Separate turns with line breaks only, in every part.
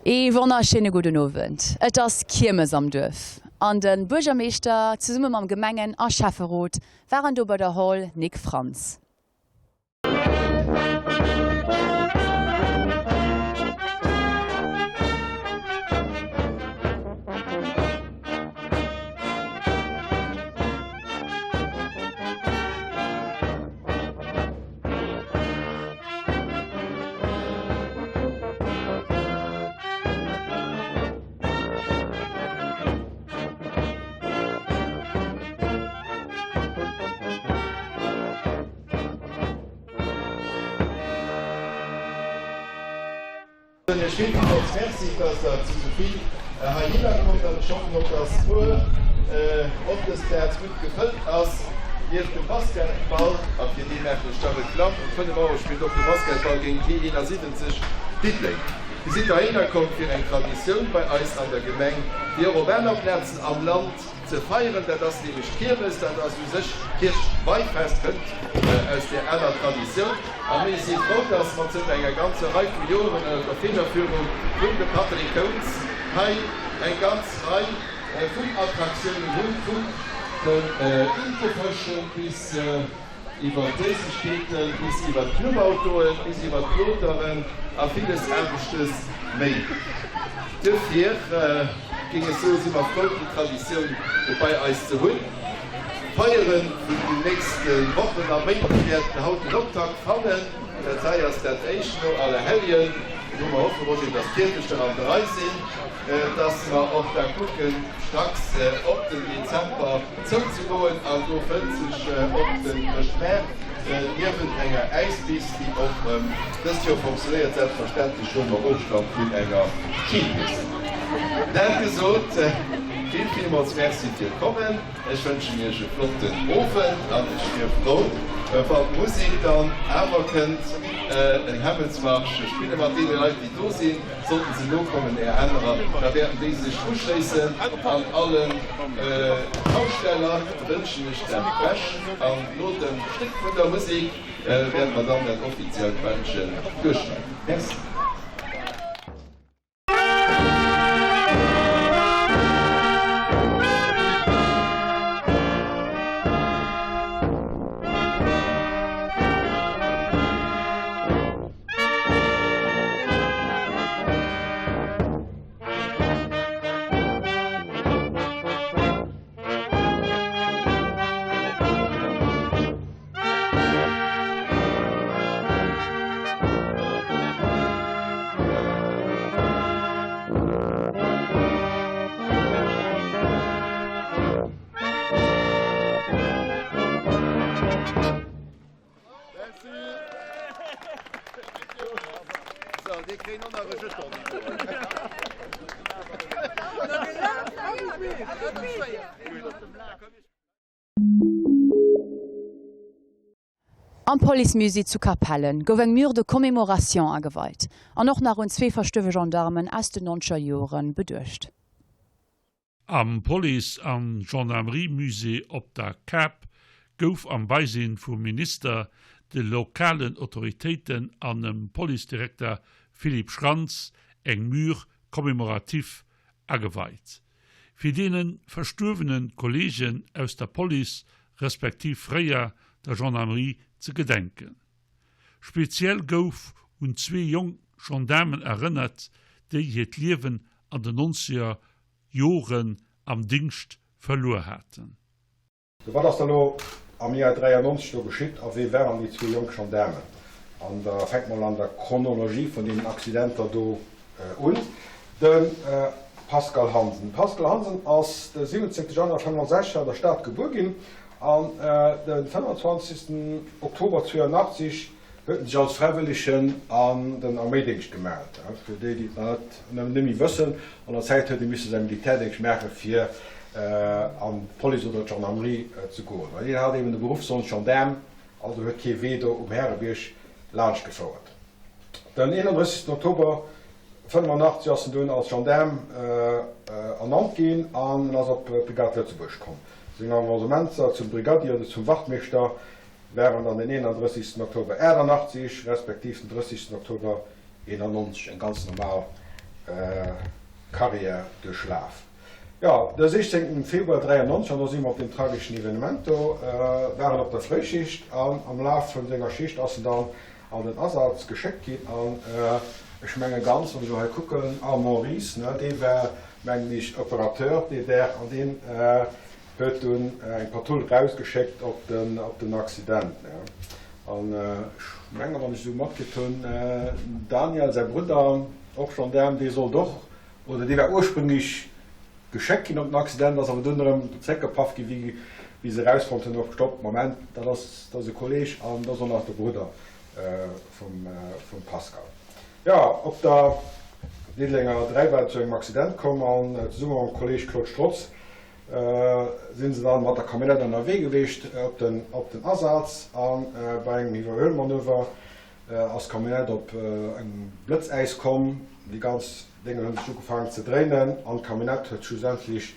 Ee wonnerschéine gudden Owend. Et ass Kiermes am Duerf an de Buergermeeschter zesumme mam Gemengen a Schäfferot waren do bei der Hall Nic Frantz.
Soen Iech villmools Merci, dass Der zu sou vill heihinner kommt an ech hoffen och, dass muer och dës Plaz gutt gefëllt ass. Nieft dem Basketball, a fir dee maachen ech da Reklamm, um 5 Auer spillt och de Basketball géint T71 Diddeleng. Dir sidd heihinner komm fir eng Traditioun bei eis an der Gemeng, déi och op aner Plazen am Land ze feieren. Dat ass nämlech d'Kiermes, dat ass u sech d'Kierchweifest, kënnt aus där aler Traditioun. A mir si frou, dass mer zënter enger ganzer Rei vu Joren ënner der Federführung vun dem Patrick Kounz hei eng ganz Rei vun Attraktiounen hunn, vun den Intefëschen bis iwwer d'Séissegkeeten, bis iwwer d'Clubautoen, bis iwwer d'Kloteren a villes aneschtes méi. Duerfir géing ech soen, si mer frou, déi Traditioun bei eis ze hunn. D'Feiere vun den nächste Wochen a Méint wäerten haut den Optakt fannen. Dat hei ass dat éischt no Allerhelljen, wou mer hoffen, Roger, dass d'Kierfechter an der Rei sinn, dass mer och da kucken, stracks op den Dezember zouzegoen an do fënnt sech och de Chrëschtmaart niewent enger Äispist, déi och dëst Joer fonctionnéiert, selbstverständlech nom Ofstand vun enger Skipist. Dat gesot, vill villmools Merci fir d'Kommen. Ech wënschen Iech e flotten Owend an ech wier frou, wann d'Musek dann awer kënnt en Hämmelsmarsch spille mat deene Leit, déi do sinn. Sollten se nokommen, är anerer, da wäerten déi sech uschléissen. An allen Schausteller wënschen ech dat Bescht an no dem Stéck vun der Musek wäerte mer dann dat offiziellt Bändchen duerchschneiden. Merci.
Am Policemusée zu Capellen gouf eng Mur de commémoration ageweit an och nach un zwee verstuerwe Gendarmen aus den nonzeger Joren beduecht.
Am Police an Gendarmerie-Musée op der Kap gouf am Beisinn vum Minister, de lokalen Autoritéiten an dem Policedirekter Philippe Schrantz eng Mur commémorative ageweit, fir deene verstuerwene Kolleegen aus der Police respektiv fréier der Gendarmerie ze gedenken. Speziell gouf un zwee jonk Gendaarmen erënnert, déi hiert Liewen an den nonzeger Joren am Dingscht verluer haten.
Sou, wat ass da lo am Joer 93 do geschitt a wee waren déi zwee jonk Gendaarmen? An da fänke mer an der Chronologie vun deenen Accidenter do un. De Pascal Hansen. De Pascal Hansen ass de 17 Januar 65 an der Stad gebuer ginn an de 25 Oktober 82 huet en sech als Fräiwëllegen an den Arméidéngscht gemellt. Fir déi, déi et nach net méi wëssen, an der Zäit huet ee misse säi Militärdéngscht maache fir an d'Police oder d'Gendarmerie ze goen. Well hien hat eben de Beruff sonst Gendaarm, also huet kee Wee do um Härebierg laanscht gefouert. Den 31 Oktober 85 ass en dunn als Gendaarm ernannt ginn an en ass op d'Brigade Lëtzebuerg komm. Seng Avancementer zum Brigadier oder zum Wachtmeeschter waren dann den 31 Oktober 88 respektiv den 30 Oktober 91, eng ganz normal. Karriär duerchlaf. Jo, de 16 Februar 93, an do si mer op deem trageschen Evenement do, war en op der Fréischicht an am Laf vun senger Schicht ass en dann an den Asaz geschéckt ginn an ech menge ganz, wann ech elo hei kucken, Armand Ries, ne, dee war mengen ech Opérateur dee Dag an deen huet dunn eng Patrull rausgeschéckt op den op den Accident, ne. An ech menge wann ech esou matkritt hunn, den Daniel säi Brudder, och Gendaarm, dee sollt och, oder dee war ursprünglech geschéckt ginn op den Accident, ass awer dunn erëm zréckgepaff ginn, wéi wéi se erausfonnt hunn, och stopp, Moment, dat ass dat ass e Kolleeg an dat ass och nach de Brudder vum vum Pascal. Jo, op der Diddelenger 3 war et zu engem Accident komm an zesumme mam Kolleeg Claude Strotz sinn se dann mat der Camionnette ënnerwee geweecht op den op den Asaz a bei engem Iwwerhuelmanöver ass d'Camionnette op eng Blëtzäis komm. Déi ganz Dénger hunn sech ugefaangen ze dréinen an d'Camionnette huet schlussendlech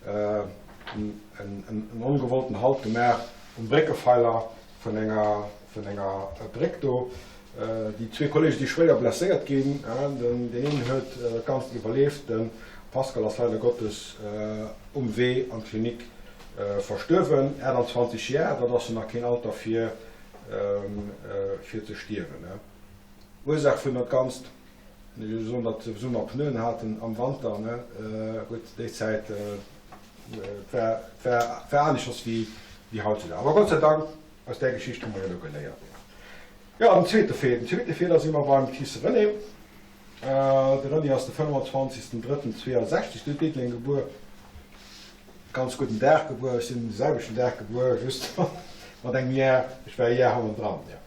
en ongewollten Halt gemaach um Bréckefeiler vun enger vun enger Bréck do. Déi zwee Kolleege si schwéier blesséiert ginn. Deen een huet dat Ganzt iwwerlieft, de Pascal ass leider Gottes um Wee an d'Klinik verstuerwen. 28 Jar, dat ass jo nach keen Alter fir fir ze stierwen. Ursaach vun dat Ganzt, ech wëll soen, datt se Summerpneuen haten am Wanter, gutt déi Zäit war war aneschters wéi hautzudag. Awer Gott sei Dank, aus där Geschicht hu mer jo elo geléiert. Jo, den zweete Fait, den zweete Fait, da si mer beim Thies René. De René ass de 25. Drëtten 62 zu Diddeleng gebuer. Ganz gudden Dag gebuer. Ech sinn de selwechten Dag gebuer, just mat engem Jar, ech war e Jar hannendran, jo.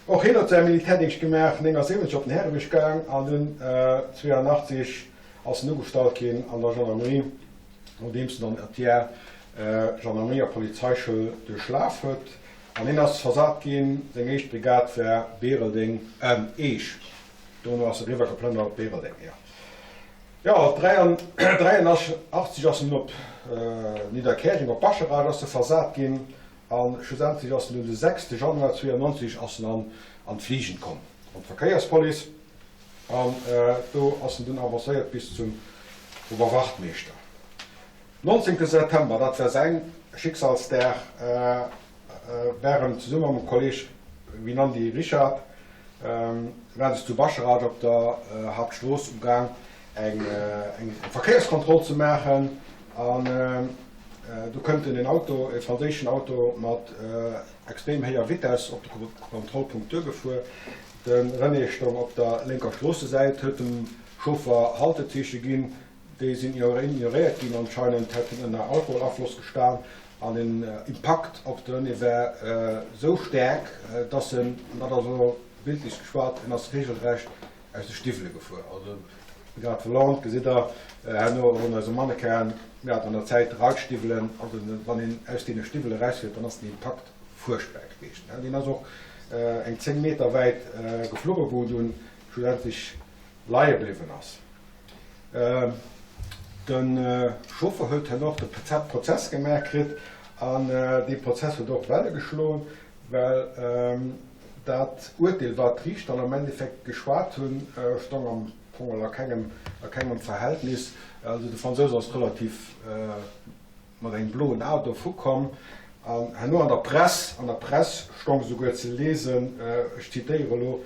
Och hien huet säi Militärdéngscht gemaach, 79 op den Härebierg gaang an dunn 82 ass en ugestallt ginn an der Gendarmerie, nodeems en dann d'Jar Gendarmerie a Polizeischoul duerchlaf huet. An hien ass versat ginn, seng éischt Brigad war Beereldeng, Eech, dono ass e riwwer geplënnert op Beereldeng, jo. Jo, 83 ass en op Nidderkäerjeng, op Bascharage ass e versat ginn a schlussendlech ass en dunn de 6 Januar 92 ass en an an d'Fligen komm, an d'Verkéierspolice an do ass en dunn avancéiert bis zum Oberwachtmeeschter. 19 September, dat war säin Schicksalsdag, war en zesumme mam Kolleg Winandy Richard waren se zu Bascharage op der Haaptstrooss um Gaang eng Verkéierskontroll ze maachen an do kënnt en en Auto, e franséischen Auto mat extrem héijer Vitess op de Kontrollpunkt duergefuer. De René stoung op der lénker Stroossesäit, huet dem Chauffer Haltezeeche ginn, déi sinn ignoréiert ginn, anscheinend hätt en ënner Alkoholafloss gestan An den Impakt op de René war esou staark, dass en, an dat ass elo bildlech geschwat, en ass regelrecht aus de Stiwwele gefuer. Also grad verlant, gesitt Der herno och un eise Mannequinen, mir haten an der Zäit Reitstiwwelen, also wann een aus deene Stiwwele erausfiert, dann ass den Impakt fuerchtbar gewiescht. Deen ass och eng 10 Meter wäit gefluche wou en dunn schlussendlech leie bliwwen ass. De Chauffer huet herno och de Prozess gemaach kritt an dee Prozess huet och Welle geschloen, well dat Urteel, wat d'Riichter am Endeffekt geschwat hunn, stong am Fong a kengem a kengem Verhältnis. Also de Fransous ass relativ mat engem bloen A dovu komm an herno an der Press, an der Press stong esouguer ze lesen, ech zitéiere elo,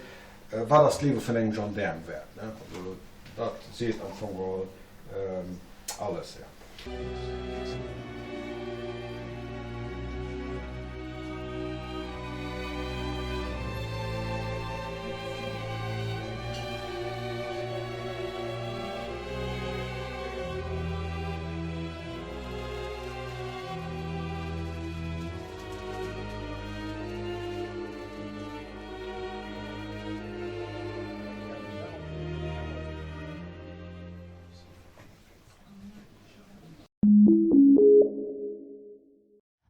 Wat ass d'Liewe vun engem Gendaarm wäert? Also dat seet am Fong geholl alles.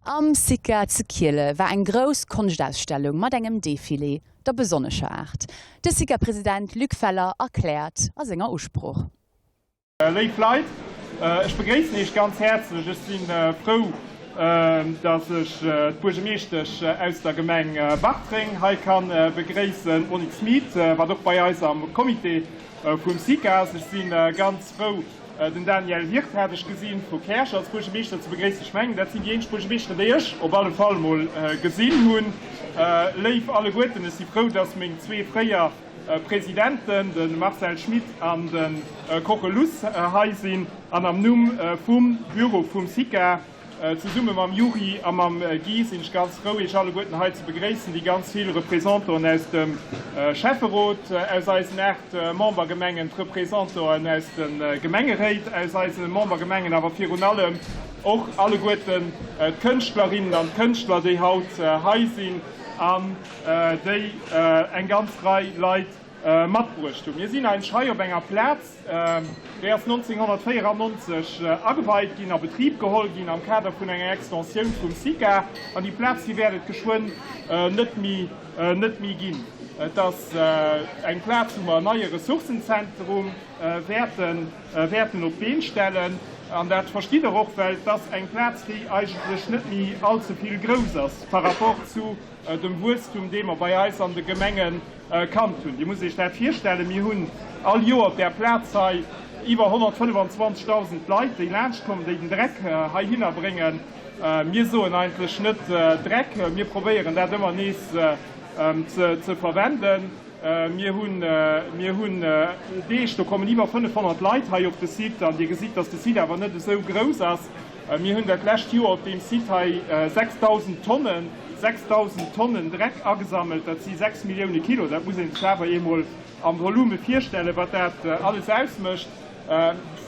Am Sica zu Kiele war eng grouss Konschtausstellung mat engem Defilé der besonnescher Aart. De Sica-President Luc Feller erkläert a senger Usprooch.
Léif Leit, ech begréissen Iech ganz häerzlech. Ech si frou, dass ech d'Buergemeeschtesch aus der Gemeng Bartreng hei ka begréissen, d'Monique Smit, wat och bei eis am Comité vum SICA ass. Ech si ganz frou, den Daniel Wirth hat ech gesinn, vu Käerch als Buergemeeschter ze begréissen. Ech mengen, dat sinn déi eenzeg Buergemeeschteren, déi ech op alle Fall mol gesinn hunn. Léif alleguerten, ech si frou, dass meng zwee fréier Presidenten, de Marcel Schmit an de Coche Luss hei sinn an am Numm vum Büro vum SICA, zesumme mam Yuri a mam Guy, sinn ech ganz frou, Iech alleguerten hei ze begréissen, déi ganz vill Représentanten aus dem Schäfferot, aus eisen 8 Membergemengen, d'Représentanten aus de Gemengeréit aus eise Membergemengen, awer virun allem och alleguerten d'Kënschtlerinnen an d'Kënschtler, déi haut hei sinn an déi eng ganz Rei Leit matbruecht hunn. Mir sinn eigentlech hei op enger Plaz, déi ass 1994 ageweit ginn, a Betrib geholl ginn am Kader vun enger Extensioun vum SICA. An déi Plaz, déi wäert et geschwënn net méi, net méi ginn. Et ass eng Plaz, wou mer en neie Ressourcenzentrum wäerten, wäerten op d'Been stellen. An dat verstitt Der och, well et ass eng Plaz, déi eigentlech net méi allze vill grouss ass par rapport zu dem Wuesstum, dee mer bei eis an de Gemenge kannt hunn. Dir musst Iech dat virstellen, Mir hunn all Joer op där Plaz hei iwwer 125.000 Leit, déi laanschtkommen, déi den Dreck heihinner bréngen. Mir soen eigentlech net Dreck, mir probéieren dat ëmmer nees ze verwenden. Mir hunn, mir hunn Deeg, do kommen iwwer 500 Leit hei op de Site. An Dir gesitt, dass de Site awer net esou grouss ass. Mir hunn dat lescht Joer op deem Site hei 6.000 Tonnen, 6.000 Tonnen Dreck agesammelt. Dat si 6 Millioune Kilo. Dat muss ee sech awer eemol am Volume virstellen, wat dat alles ausmécht.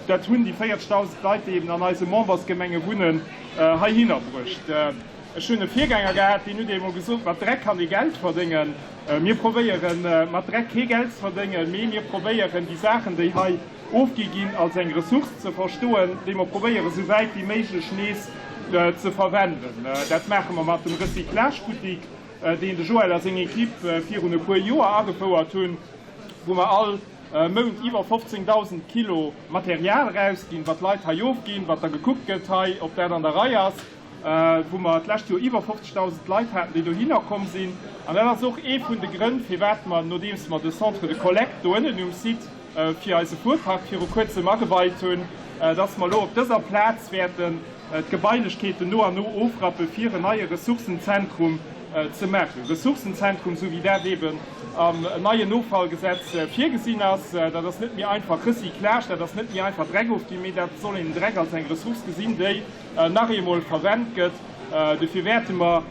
Dat hunn déi 40.000 Leit, déi eben an eise Membersgemenge wunnen, heihinner bruecht. Ech hunn e Virgänger gehat, deen huet eemol gesot, mat Dreck kann ee Geld verdéngen. Mir probéiere mat Dreck kee Geld ze verdéngen, mee mir probéieren déi Saachen, déi hei ofgi ginn, als eng Ressource ze verstoen, déi mer probéiere sou wäit wéi méiglech nees ze verwenden. Dat maache mer mat dem Recyclage-Buttik, deen de Joël a seng Equipe virun e puer Joer agefouert hunn, wou mer all Mount iwwer 15.000 Kilo Material erausginn, wat d'Leit hei ofginn, wat da gekuckt gëtt hei, ob dat an der Rei ass. wou mer d'lescht Joer iwwer 50.000 Leit haten, déi dohinner komm sinn. An dat ass och ee vun de Grënn, firwat mer, nodeems mer de Centre de collecte do ënnen um Site fir eise Fuerpark viru Kuerzem ageweit hunn, dass mer elo op dëser Plaz wäerten d'Gebailechkeeten no an no ofrappe fir en neie Ressourcenzentrum ze maachen. Ressourcenzentrum, esou wéi dat eeben am neien Offallgesetz virgesinn ass. Dat ass net méi einfach Recyclage, dat ass net méi einfach Dreck ofginn, mee dat soll een den Dreck als eng Ressource gesinn, déi nach eemol verwennt gëtt. Dofir wäerte mer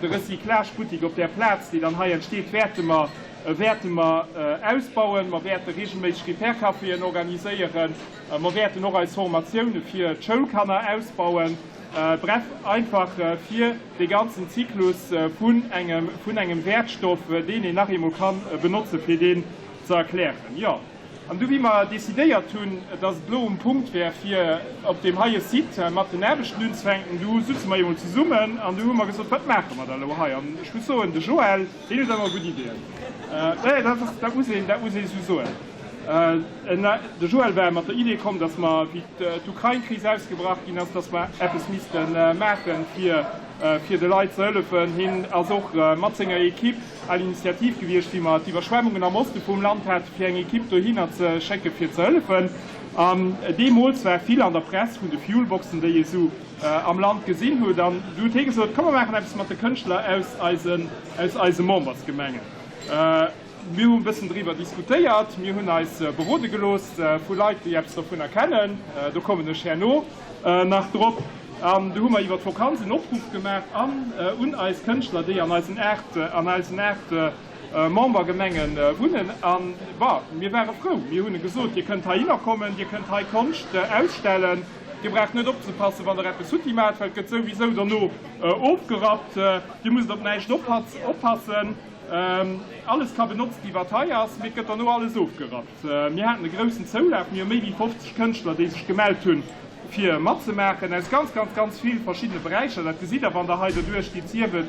de Recyclage-Buttik op där Plaz, déi dann hei entsteet, wäerte mer, wäerte mer ausbauen. Mer wäerte regelméisseg Repair-Caféen organiséieren. Mer wäerten och eis Formatioune fir d'Schoulkanner ausbauen. Bref, einfach fir dee ganzen Zyklus vun engem, vun engem Wäertstoff, deen een nach eemol ka benotzen, fir deen ze erklären. Jo. An du wéi mer decidéiert hunn, dass et elo um Punkt wär fir op deem heie Site mat den Aarbechten unzefänken, du sutze mer eemol zesummen an du hu mer gesot, wat maache mer da elo hei? An ech muss soen, de Joël, deen huet ëmmer gutt Ideeën. Nee, dat ass, dat muss een, dat muss ee sou soen. De Joël war mat der Idee komm, dass mer, wéi d'Ukrain-Kris ausgebrach ginn ass, dass mer eppes misste maachen, fir fir de Leit ze hëllefen. Hien ass och mat senger Equipe à l'initiative gewiescht, wéi mer d'Iwwerschwemmungen am Oste vum Land haten, fir eng Equipe dohinner ze schécke fir ze hëllefen. An deemools war vill an der Press vun de Fuelboxen, déi ee sou am Land gesinn huet. An du huet hie gesot, komm mer maachen eppes mat de Kënschtler aus eisen, aus eise Membersgemengen. Mir hu e bëssen driwwer diskutéiert. Mir hunn eis berode gelooss vu Leit, déi eppes dovunner kennen. Do kommen ech herno nach drop. An du hu mer iwwer d'Vokanz en Opruff gemaach an un eis Kënschtler, déi an eisen 8, an eisen 8 Membergemenge wunnen. An, bon, mir ware frou. Mir hunn gesot, Dir kënnt heihinner kommen, Dir kënnt hei Konscht ausstellen. Dir braucht net opzepassen, wann Der eppes hutt, déi maacht, well et gëtt souwisou derno ofgerappt. Dir musst op näischt oppassen. Alles ka benotzt gi wat hei ass, mee et gëtt derno alles ofgerappt. Mir haten e groussen Zoulaf, mir hu méi wéi 50 Kënschtler, déi sech gemellt hunn, fir matzemaachen, aus ganz, ganz, ganz vill verschiddene Beräicher. Dat gesitt Der, wann Der hei doduerch gitt, sief et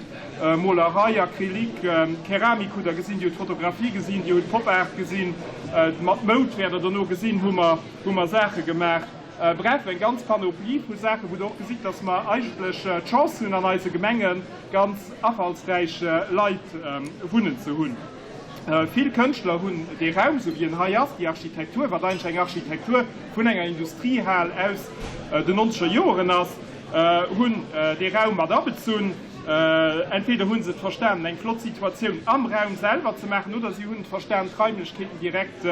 Molerei, Acrylique, Keramik hutt Der gesinn, Dir hutt Fotografie gesinn, Dir hutt Pop-Art gesinn, mat Moud wäert Der dono gesinn, hu mer, hu mer Saache gemaach. Bref, eng ganz Panoplie vu Saachen, wou Der och gesitt, dass mer eigentlech d'Chance hunn, an eise Gemenge ganz afallsräich Leit wunnen ze hunn. Vill Kënschtler hunn dee Raum, esou wéi en hei ass, déi Architektur, wat eigentlech eng Architektur vun enger Industriehal aus den nonzeger Joeren ass, hunn dee Raum mat abezunn. Entweder hu se et verstanen, eng flott Situatioun am Raum selwer ze maachen, oder si hunn et verstanen, d'Raimlechkeeten direkt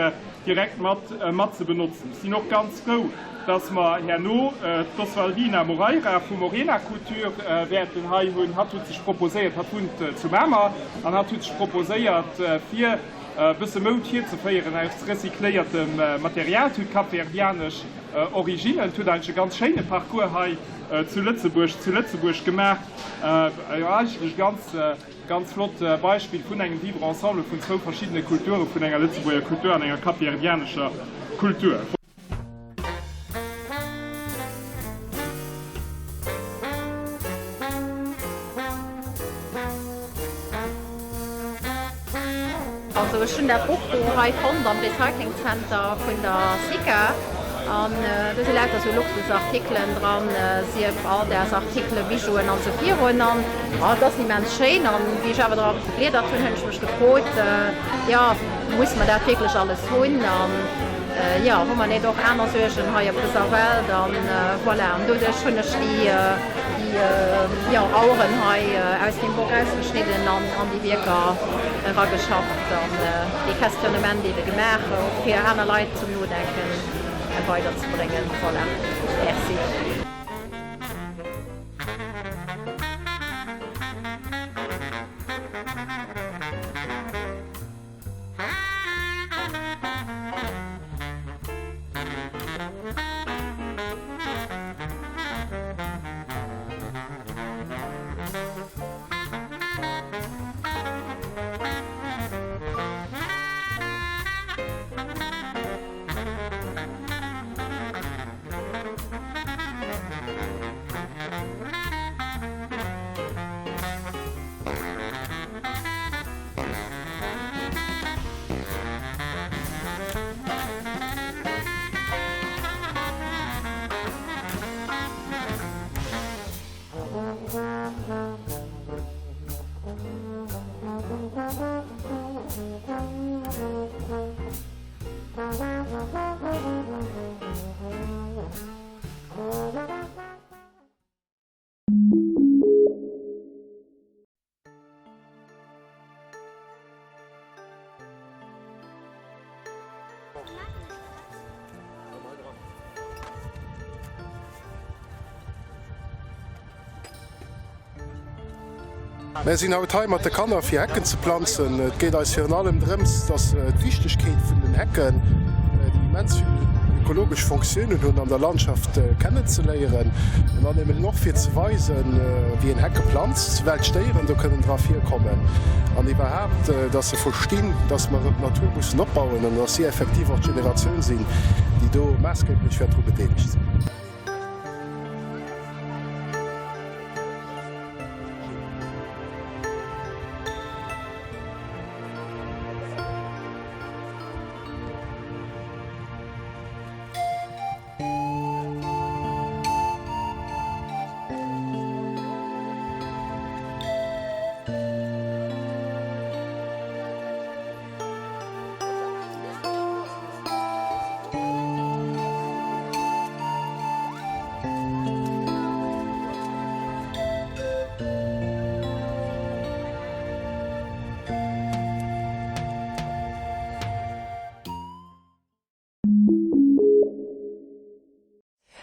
direkt mat mat ze benotzen. Ech sinn och ganz frou, dass mer herno d'Oswaldina Moreira vu Morena Couture wäerten hei hunn. Hatt huet sech proposéiert, hatt wunnt zu Mamer, an hatt huet sech proposéiert, fir e bësse Moud hierzeféieren aus recycléiertem Material. Et huet kapverdianesch Originnen. Et huet eigentlech e ganz schéine Parcours hei zu Lëtzebuerg zu Lëtzebuerg gemaach. Jo, eigentlech ganz. Ganz flott Beispill vun engem Vivre ensemble vun zwou verschiddene Kulturen, vun enger Lëtzebuerger Kultur an enger kapverdianescher Kultur.
Also ech hunn dat Buch do hei fonnt am Recycling Center vun der SICA an do si lauter sou Luxusartikelen dran, sief Alldagsartikelen, Bijouen an sou virun an et ass immens schéin an wéi ech awer dra gebliedert hunn, hunn ech mech gefrot, jo musse mer dat wierklech alles hunn an jo hu mer net och aner Suergen hei op dëser Welt an voilà an doduerch hunn ech déi déi jo Aueren hei aus deem Bock ausgeschnidden an an déi Wierker erageschafft an dee Questionnement ebe gemaach, och fir aner Leit zum Nodenken weiderzebréngen. Voilà. Merci.
Mär sinn haut hei mat de Kanner fir Hecken ze planzen. Et geet eis virun allem drëms, dass se d'Wichtegkeet vun den Hecken, déi immens vill ökologesch Fonctiounen hunn, an der Landschaft kennenzeléieren an dann eben och fir ze weisen, wéi een Hecke planzt, welch Déieren do kënnen dra virkommen an iwwerhaapt, dass se verstinn, dass mer erëm d'Natur mussen opbauen an dass si effektiv och d'Generatioun sinn, déi do maassgeblech wäert dru bedeelegt sinn.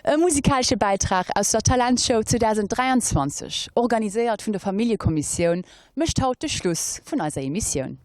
E musikalesche Bäitrag aus der Talentshow 2023, organiséiert vun der Familljekommissioun, mécht haut de Schluss vun eiser Emissioun.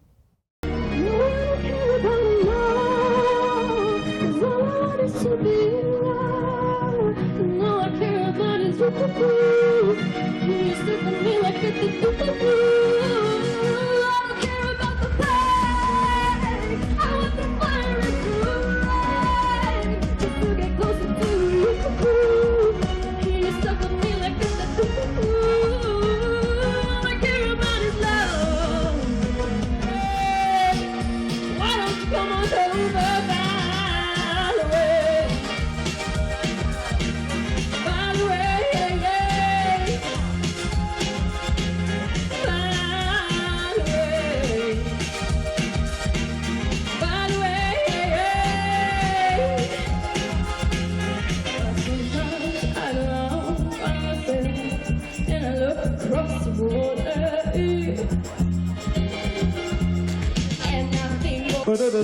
Guarda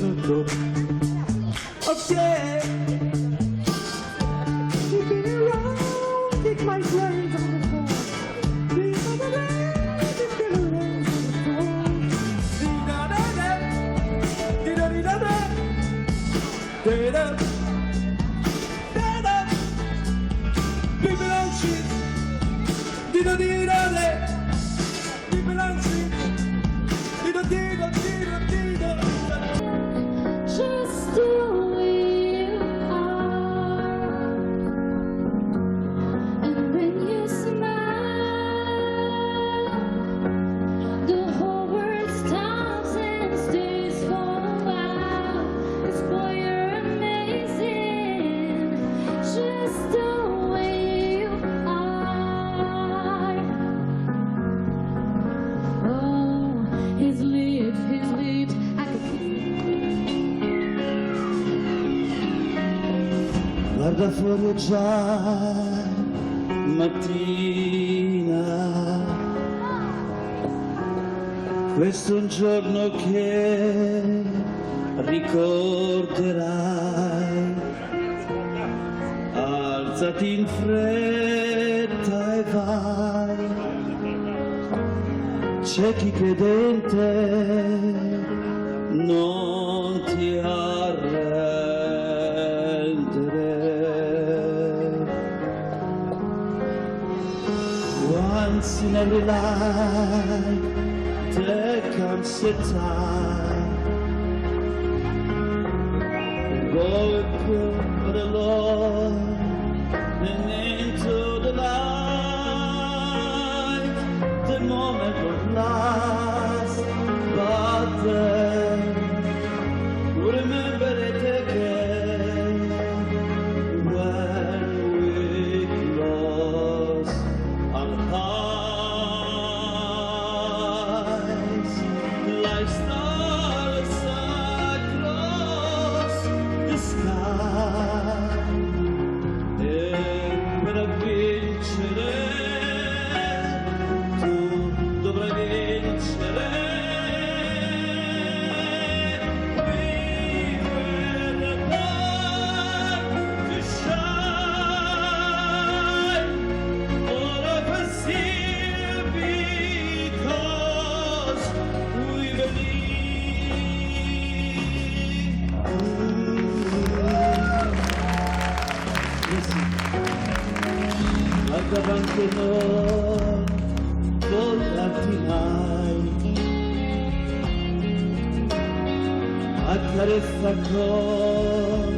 fuori è già mattina. Questo è un giorno che ricorderai. Alzati in fretta e vai. C'è chi crede in te, non ti arrendere. Once in every life there comes a time Go for the Lord and into the light The moment won't last but then we'll remember it again when we close our eyes like stars across the sky e per vincere tu dovrai vincere we were born to shine all of us here because we believe Merci. Guarda avanti e non voltarti mai Accarezza con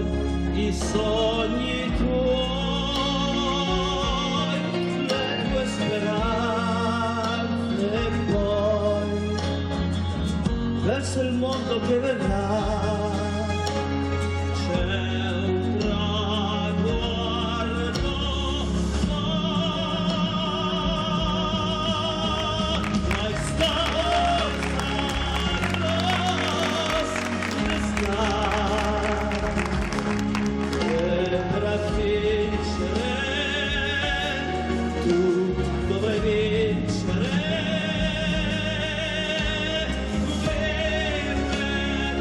i sogni tuoi le tue speranze e poi verso il mondo che verrà c'è un traguardo like stars across the sky e per vincere tu dovrai vincere We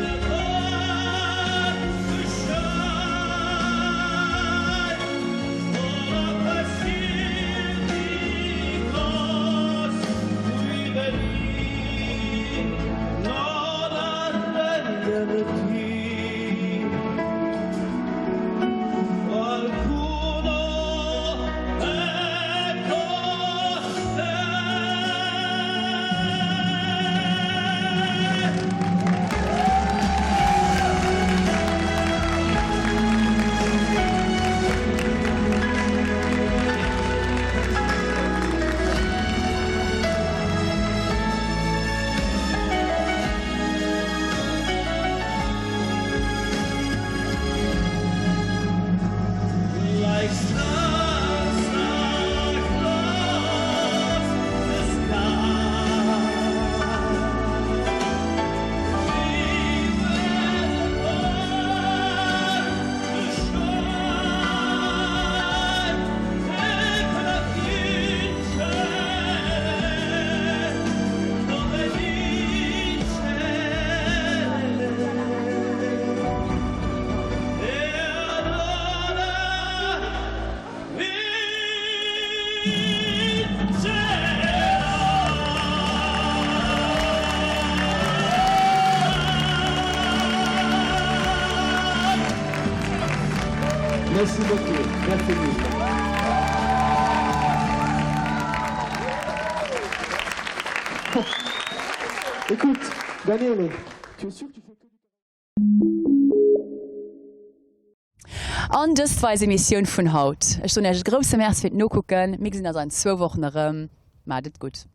were born. Merci beaucoup. Merci mille. Écoute, Daniele, tu es sûr que tu fais que du
An dëst war eis Emissioun vun haut. Ech soen Iech e grousse Merci fir d'Nokucken. Mir gesinn eis an zwou Wochen erëm. Maacht et gutt.